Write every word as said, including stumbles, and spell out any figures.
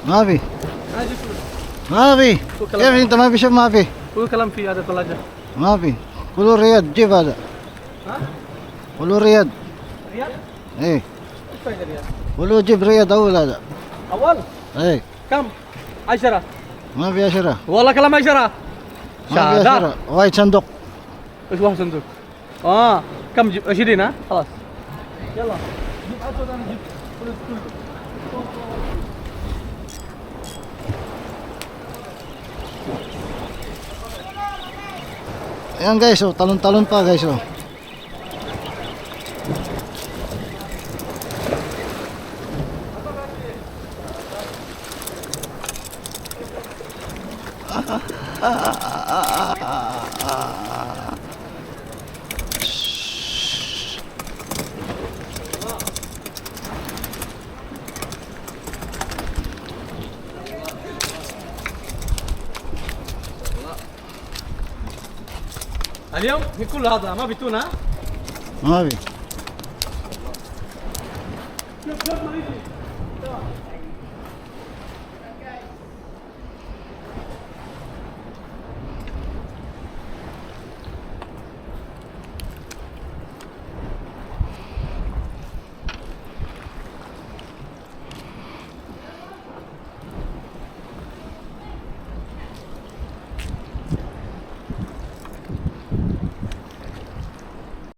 ما في. ما في. كيف انت ما في شيء؟ ما في. كل كلام في هذا ثلاجة. ما في. كله رياض، جيب هذا. ها؟ كله رياض. رياض؟ ايه. ايش فايدة رياض؟ كله جيب رياض اول هذا. اول؟ ايه. كم؟ عشرة. ما في عشرة. والله كلام عشرة. ما في شهادة. عشرة. وايد صندوق. ايش واحد صندوق؟ اه. كم جيب؟ عشرين، ها؟ خلاص. يلا. جيب عشرة، انا جبت فلوس كله. Ayan guys, oh, talon-talon pa guys, oh. اليوم هي كل هذا ما بيتونا. ما في.